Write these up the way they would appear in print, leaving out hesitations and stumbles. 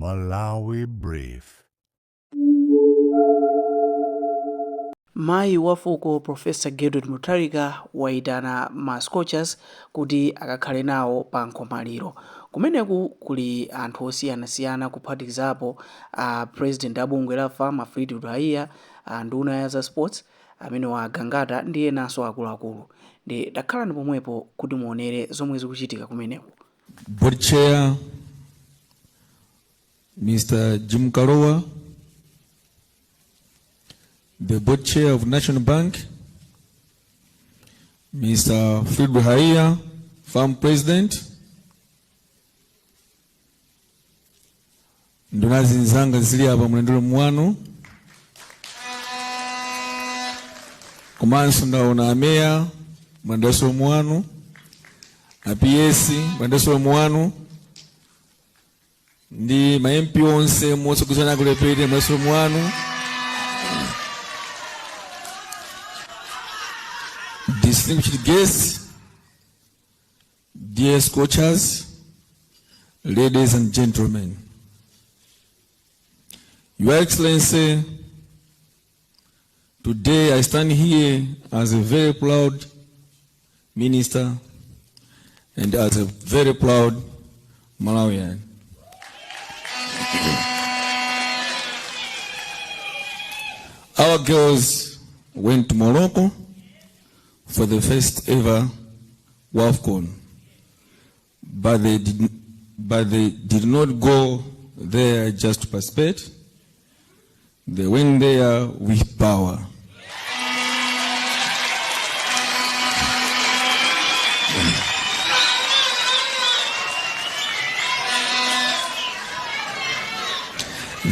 Malawi Brief. Mayi wa fuko Professor Gertrude Mutharika wayitana ma Scorchers kuti akakhale nawo pa nkhomaliro. Kumeneku kuli anthu osiyanasiyana kuphatikizapo a president a bungwe la FAM a Fleetwood Haiya, a nduna ya za sports amene wa Gangata ndi enanso akuluakulu. Ndi takhalani pomwepo kuti muonere zomwe zikuchitika kumeneku. Board Chair, Mr. Jim Karowa, the Board Chair of National Bank, Mr. Fleetwood Haiya, FAM President, nduna zinzanga zili apa mulendero mwanu, komanso ndaona ameya mwendeso mwanu, a PS mwendeso mwanu, ndi ma MP onse motsogozana kulepete mwendeso mwanu. Distinguished guests, dear Scorchers, ladies and gentlemen, Your Excellency, today I stand here as a very proud minister and as a very proud Malawian. Our girls went to Morocco for the first ever WAFCON, but they did not go there just to participate. They went there with power.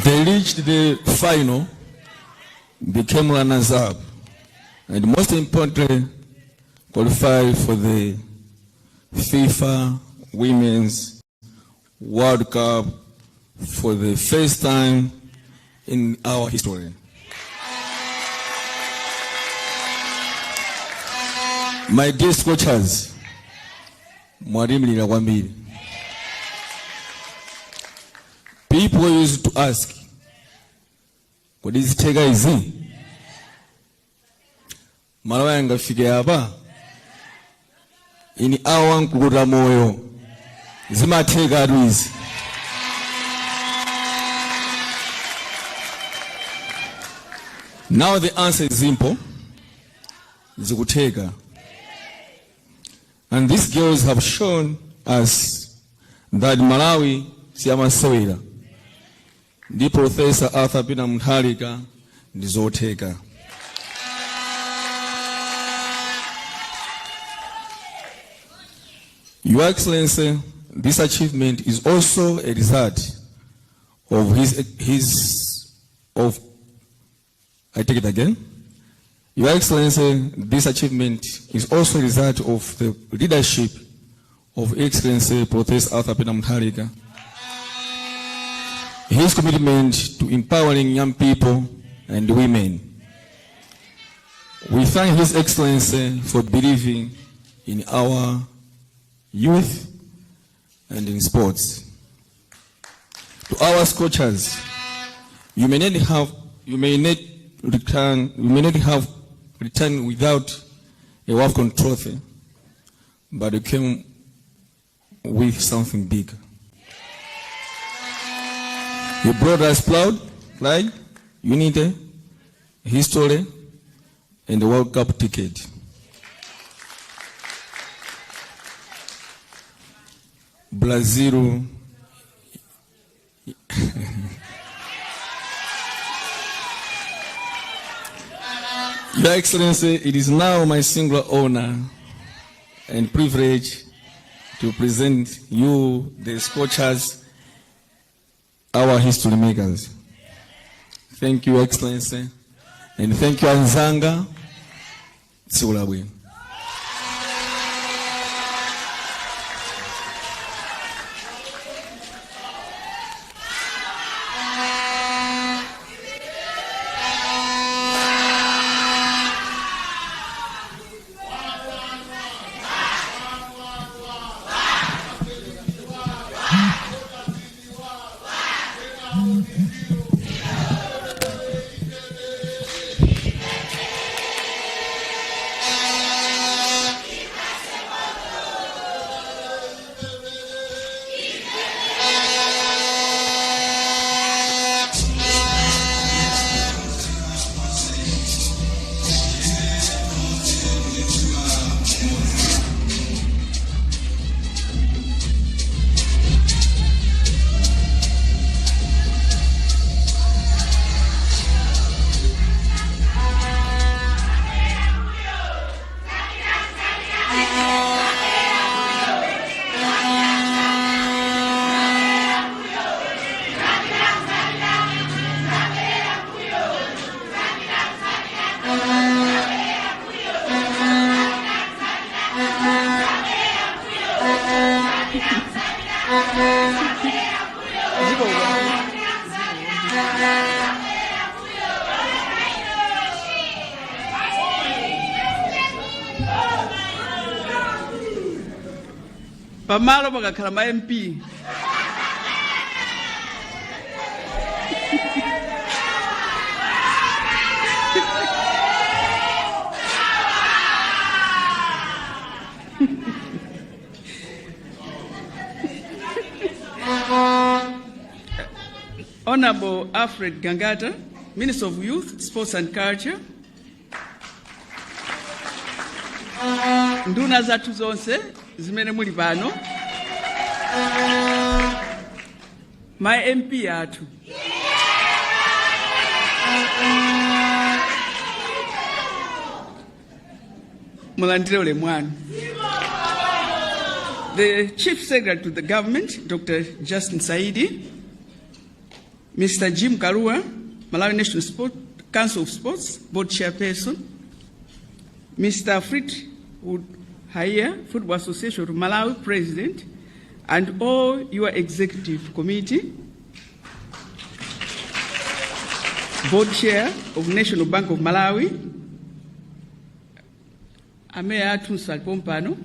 They reached the final, became runners-up, and most importantly, qualified for the FIFA Women's World Cup for the first time in our history. My dear Scorchers, mwalimu kwambiri. People used to ask, kodi zitheka izi? Malawi angafike apa? Ini awa nkukuta moyo. Zimatheka atu izi. Now the answer is simple. Zikutheka. And these girls have shown us that Malawi siyamasewera. Ndi Professor Arthur Peter Mutharika ndi zotheka. Your Excellency, this achievement is also a result of his of, I take it again. Your Excellency, this achievement is also a result of the leadership of Excellency Professor Arthur Peter Mutharika, his commitment to empowering young people and women. We thank His Excellency for believing in our youth and in sports. To our Scorchers, you may not have, you may not return, you may not have returned without a WAFCON trophy, but you came with something big. You brought us proud, pride, unity, history, and the World Cup ticket. Brazil. Your Excellency, it is now my singular honor and privilege to present you, the Scorchers, our history makers. Thank you, Excellency, and thank you, Anzanga. Tsiku labwino. Pamalo pakakhala ma MP, Honorable Alfred Gangata, Minister of Youth, Sports and Culture, nduna zathu zonse zimene muli pano, ma MP athu, mulandire ulemu wanu. The Chief Secretary to the Government, Dr. Justin Saidi, Mr. Jim Kalua, Malawi National Sport, Council of Sports Board Chairperson, Mr. Fleetwood Haiya, Football Association of Malawi President, and all your executive committee, Board Chair of National Bank of Malawi, ameya athunso alipo pano,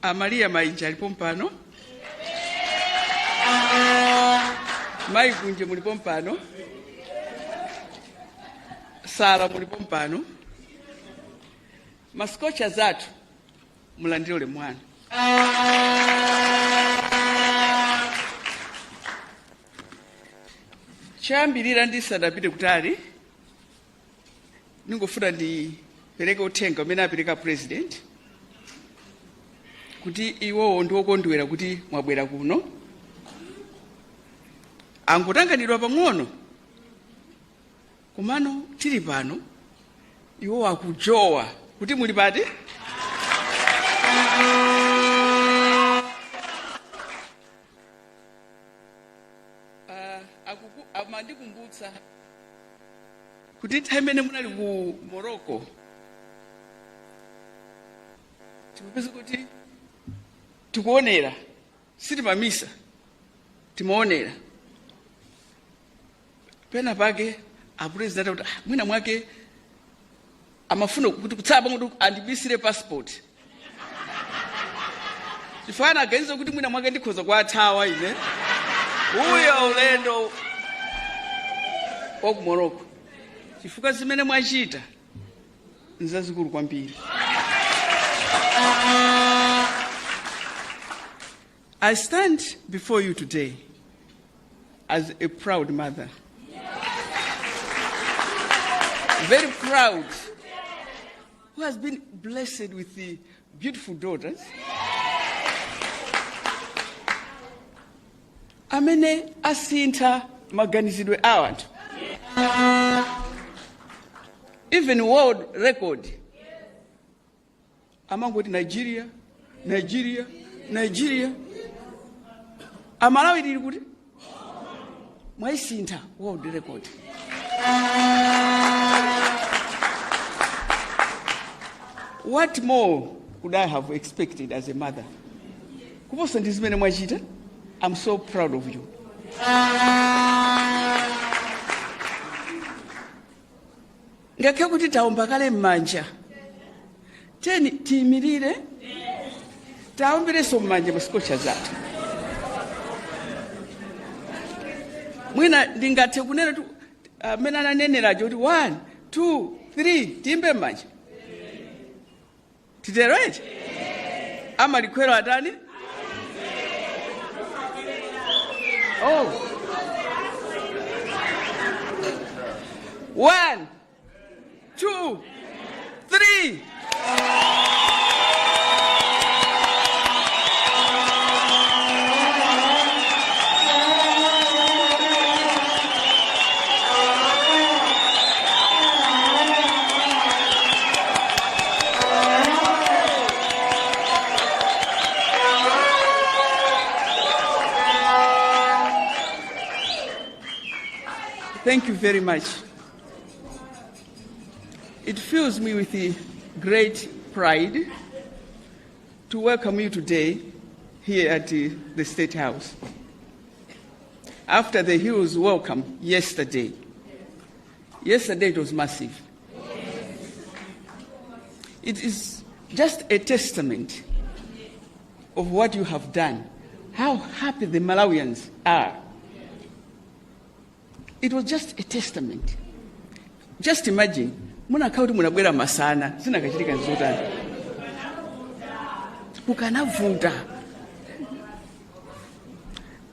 Amaria Mainja alipo pano, Mayi Kunje mulipo pano, Sara mulipo pano, ma Scorchers athu, mulandire ulemu wanu. Choyambirira, ndisadapite kutali, ningofuna ndipereke uthenga umene apereka President kuti iwowo ndi okondwera kuti mwabwera kuno. Angotanganidwa pang'ono, komano tili pano, iwowo akujowa kuti muli pati. Amandikumbutsa kuti nthawi imene munali ku Morocco tikupeza kuti tikuonera, sitimamisa, timaonera. Pena pake apresident kuti, ah, mwina mwake amafuna kuti kutsala pang'ono andibisire passport, chifukwa anaganiza kuti mwina mwake ndikhoza kuwathawa ine uyo ulendo wa ku Morocco, chifukwa zimene mwachita nzazikulu kwambiri. I stand before you today as a proud mother. Very proud, who has been blessed with the beautiful daughters. Amene asintha maganizidwe a anthu. Even world record. Amangoti Nigeria, Nigeria, Nigeria. Amalawi tili kuti mwaisintha world record. What more could I have expected as a mother kuposa ndi zimene mwachita? I'm so proud of you. Ngakhale kuti taomba kale m'manja, teni tiyimirire, taomberenso m'manja ma Scorchers athu. Mwina ndingathe kunena tu amene ananeneracho kuti 1 2 3, tiyimbe m'manja. Titero eti? Amalikhwero atani? Oh. 1 2 3. Thank you very much. It fills me with great pride. to welcome you today here at the State House. After the heroes welcome yesterday. Yesterday it was massive. It is just a testament of what you have done, how happy the Malawians are. It was just a testament. Just imagine, munakhala kuti munabwera masana, zinakachitika nzotani? Kukanavuta.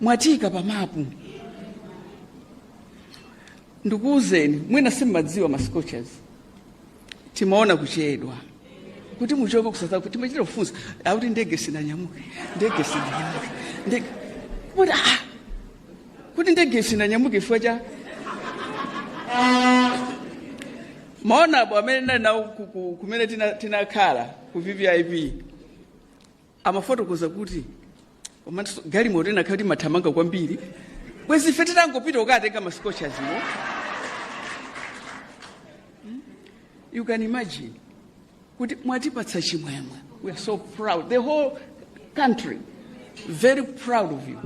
Mwatiika pamapu. Ndikuwuzeni, mwina simmadziwa ma Scorchers. Timaona kuchedwa kuti muchoke ku South Africa, timachita kufunsa akuti ndege sinanyamuke, ndege sinanyamuke, ndege kuti kuti ndege sinanyamuke chifukwa cha maonapo amene ndali nawo kumene tinakhala ku VVIP amafotokoza kuti komanso galimoto inakhala kuti imathamanga kwambiri, bwezi ife titangopita kukatenga ma Scorchers mo. You can imagine kuti mwatipatsa chimwemwe. We are so proud, the whole country very proud of you.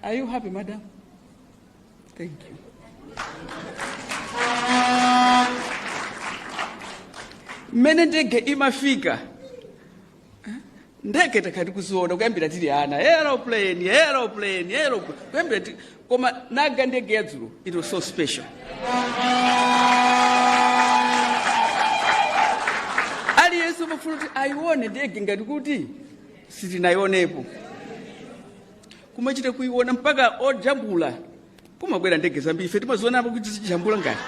Are you happy, madam? Thank you. Mmene ndege imafika, ndege takhala tikuziona kuyambira tili ana, aeroplane, aeroplane, aeroplane, kuyambira koma naga ndege yadzulo, it was so special. Aliyense umafuna kuti ayione ndege ngati kuti sitinayionepo, kumachita kuiona mpaka ojambula. Kumabwera ndege zambiri, ife timazionapo kuti zijambula ngati,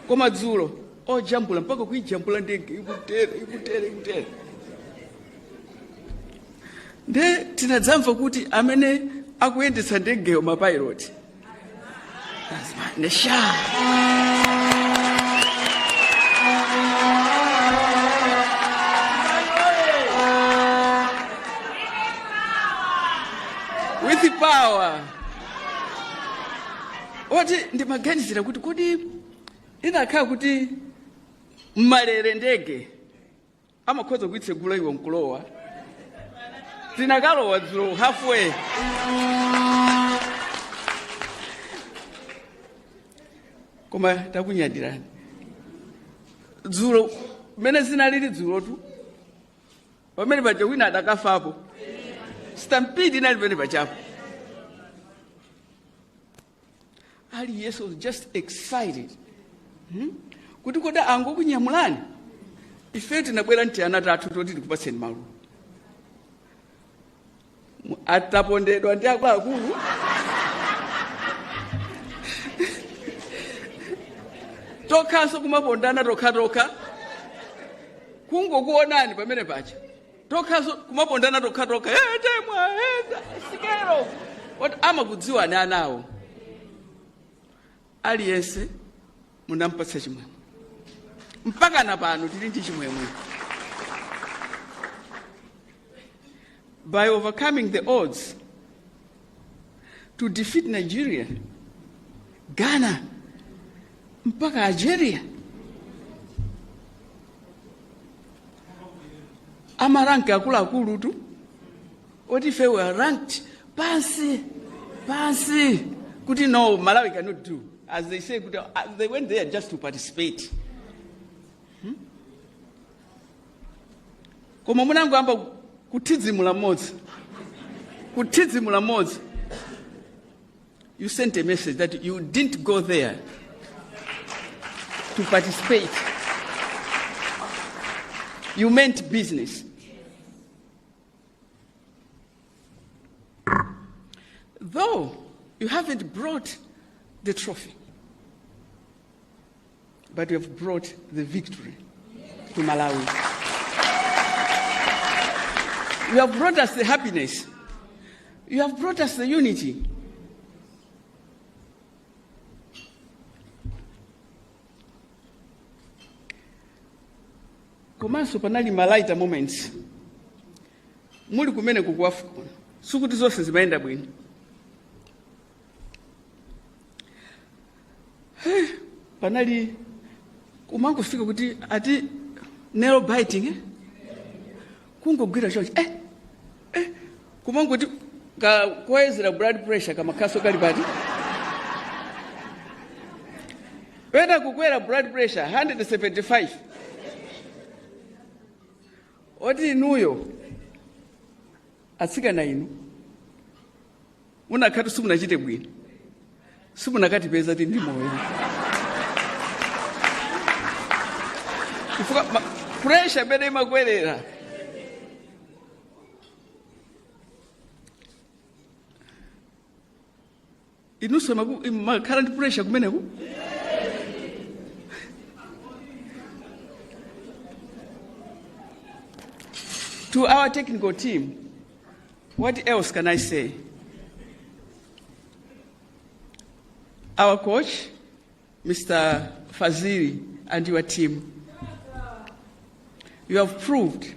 koma dzulo ojambula mpaka kuijambula ndege ikutere, ikutere, ikutere. Nde tinadzamva kuti amene akuyendetsa ndegeyo, mapilot nesha. With power. Oti ndimaganizira kuti kodi inakhala kuti mmalere ndege amakhoza kuitsegula iwe nkulowa, tinakalowa dzulo halfway. Koma takunyadirani dzulo mmene zinalili dzulotu, pamene paja wina adakafapo, stampede inali pamene pachapo. Aliyense was just excited, Kuti kodi angokunyamulani, ife tinabwera nti ana tathu toti tikupatseni maluwa, atapondedwa ndi akuluakulu. Tokhanso kumapondana tokhatokha kungokuonani pamene pacha, tokhanso kumapondana tokhatokha, temwa sikero oti amakudziwani anawo. Aliyense munampatsa chimwemwe, mpaka na pano tili ndi chimwemwe. By overcoming the odds to defeat Nigeria, Ghana, mpaka Algeria, amaranki akuluakulu tu, oti ife we are ranked pansi pansi, kuti no, Malawi cannot do, as they say, kuti they went there just to participate, Koma munangoyamba kuthidzimula mmodzi, kuthidzimula mmodzi, you sent a message that you didn't go there to participate, you meant business. Though you haven't brought the trophy, but you have brought the victory to Malawi. You have brought us the happiness. You have brought us the unity. Komanso panali ma lighter moments muli kumene ku AFCON. Sikuti zonse zimayenda bwino. Panali kumangofika kuti ati nail biting, eh? Kungogwira chonchi, eh, kumangoti ka koyezera blood pressure kamakhaso kali pati pena kukwera blood pressure 175. Oti inuyo atsikana inu munakhati simunachite bwino, simunakatipeza ti ndi moyo, chifukwa pressure imene imakwerera. Inunso makhala ndi pressure kumeneku? To our technical team, what else can I say? Our coach, Mr. Fazili, and your team, you have proved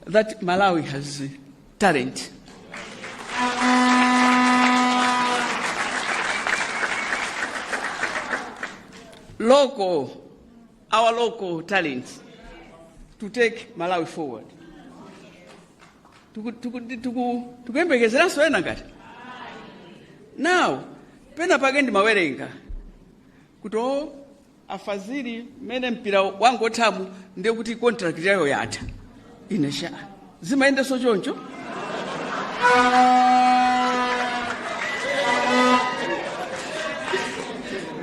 that Malawi has talent. Local, our local talent to take Malawi forward. Tikuyembekezeranso ena ngati now pena pake ndimawerenga kuti o a Fazili mmene mpira wangothamu ndiye kuti contract yayo yatha. Ine sha, zimayendenso choncho?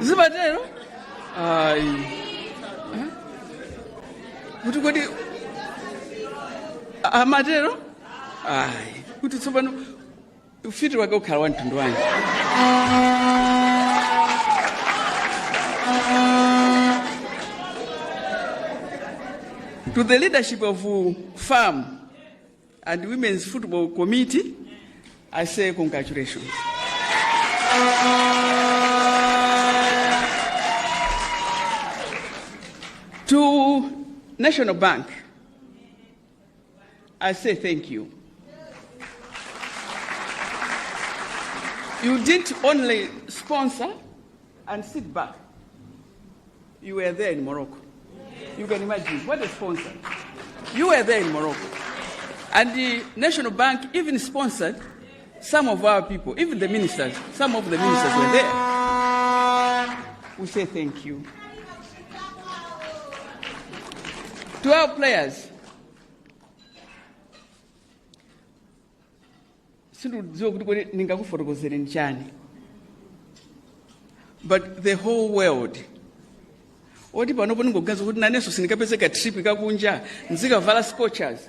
Zimatero? Ayi. Eh? Kuti kodi amatero? Ayi, kuti tsopano ufiti wake ukhala wa mtundu wanji? To the leadership of FAM and Women's Football Committee, I say congratulations. To National Bank, I say thank you. You didn't only sponsor and sit back. You were there in Morocco. You can imagine what a sponsor. You were there in Morocco. And the National Bank even sponsored some of our people, even the ministers. Some of the ministers were there. We say thank you. To our players, sindikudziwa kuti kodi ndingakufotokozereni chani, but the whole world, oti panopo ndingoganiza kuti nanenso sindikapeze ka trip kakunja nzikavala Scorchers.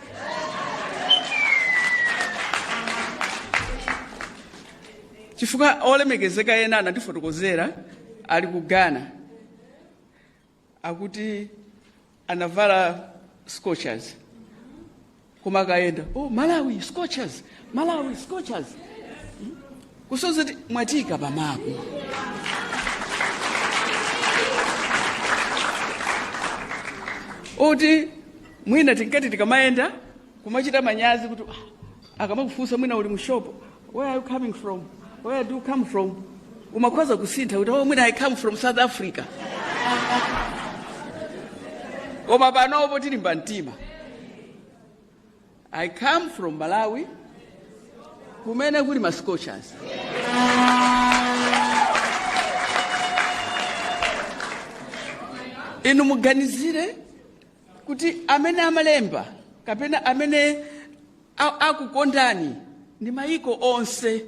Chifukwa olemekezeka ena anandifotokozera ali ku Ghana, akuti anavala Scorchers koma akayenda, "Oh, Malawi Scorchers, Malawi Scorchers." Kusonyeza kuti mwatiika pamapu. Oti mwina tinkati tikamayenda kumachita manyazi kuti akamakufunsa mwina uli mu shop, "Where are you coming from? Where do you come from?" umakhoza kusintha kuti, "Oh, mwina I come from South Africa." Koma panopo tilimba mtima, "I come from Malawi, kumene kuli ma Scorchers." Inu muganizire kuti amene amalemba kapena amene akukondani ndi mayiko onse.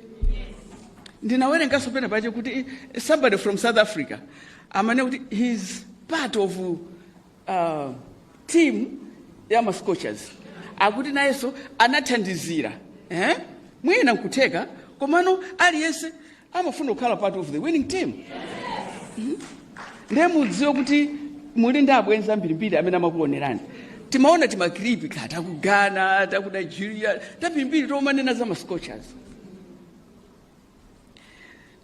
Ndinawerenganso pena pache kuti somebody from South Africa amene kuti he's part of team ya ma Scorchers, akuti nayenso anathandizira, eh? Mwina nkutheka, komano aliyense amafuna kukhala part of the winning team. Ndiye mudziwe kuti muli ndi abwenzi ambirimbiri amene amakuonerani. Timaona tima clip ka taku Ghana, taku Nigeria, tambirimbiri tomanena za ma Scorchers,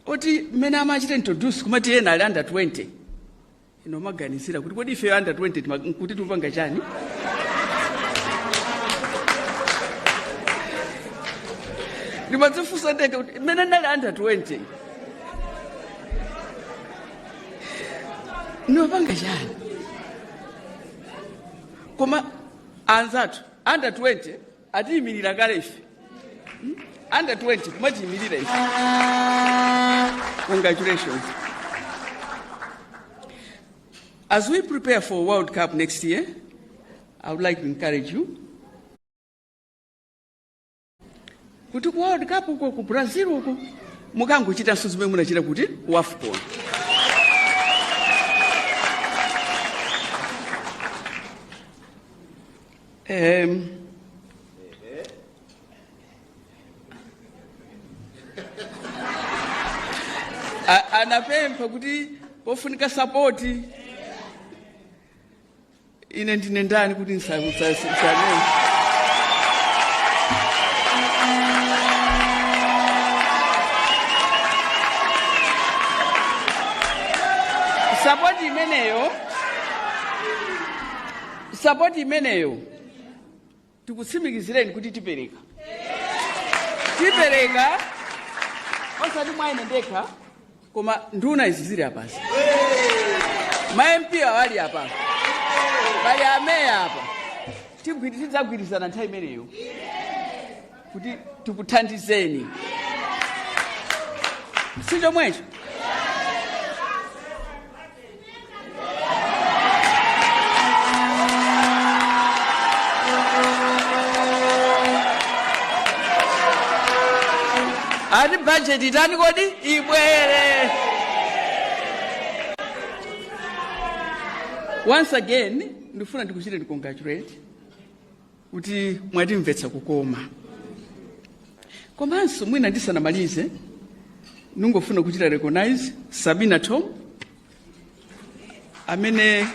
oti mmene amachita introduce kumati ena ali under 20. Ino maganizira kuti kodi ife under 20 nkuti tupanga chani? Ndimadzifunsa ndekha kuti mmene ndali under 20 ndimapanga chani? Koma anzathu Under 20 atiyimirira kale ife. Under 20 kumatiyimirira ife. Congratulations. As we prepare for World Cup next year, I would like to encourage you kuti ku World Cup uko ku Brazil uko mukangochitanso zimene munachita kuti ku AFCON. Anapempha kuti pofunika support. Ine ndine ndani kuti ndisanene? Support imeneyo, support imeneyo tikutsimikizireni kuti tipereka, tipereka, osati mwa ine ndekha, koma nduna izi zili apazi, ma MP awali apa, pali ameya apa. Tidzagwirizana nthawi imeneyo kuti tikuthandizeni, si chomwecho? Ati budget itani kodi? Ibwere. Once again, ndifuna ndikuchite ndi congratulate kuti mwatimvetsa kukoma. Komanso mwina ndisanamalize, ndingofuna kuchita recognize Sabina Thom amene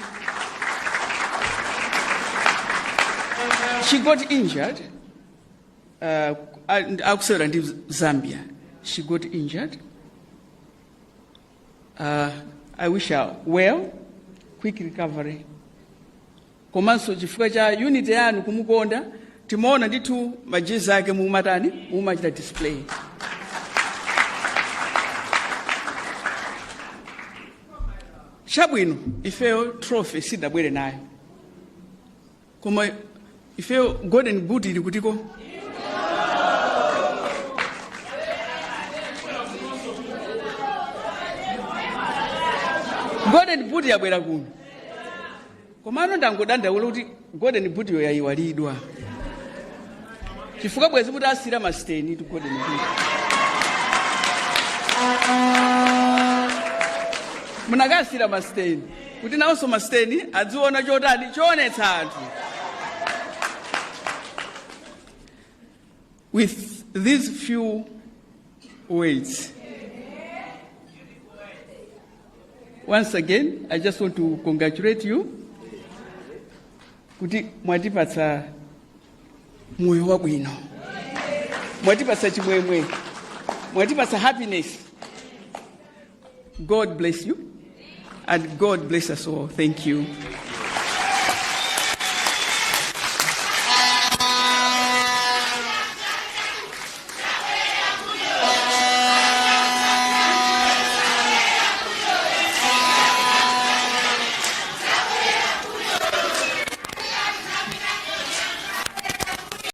she got injured akusewera ndi Zambia. She got injured. I wish her well, quick recovery. Komanso chifukwa cha unity yanu kumukonda, timaona ndithu majezi ake mumatani, mumachita display. Chabwino, ifeyo trophy sidabwere nayo, koma ifeyo golden boot ili kutiko? Golden boot yabwera kuno, komano ndangodandaula kuti golden boot yo yayiwalidwa, chifukwa bwezi mutasira masiteni tu golden boot, munakasira masiteni kuti nawonso masiteni adziona chotani, choonetsa anthu. With these few words, once again I just want to congratulate you kuti mwatipatsa moyo wabwino, mwatipatsa chimwemwe, mwatipatsa happiness. God bless you and God bless us all. Thank you.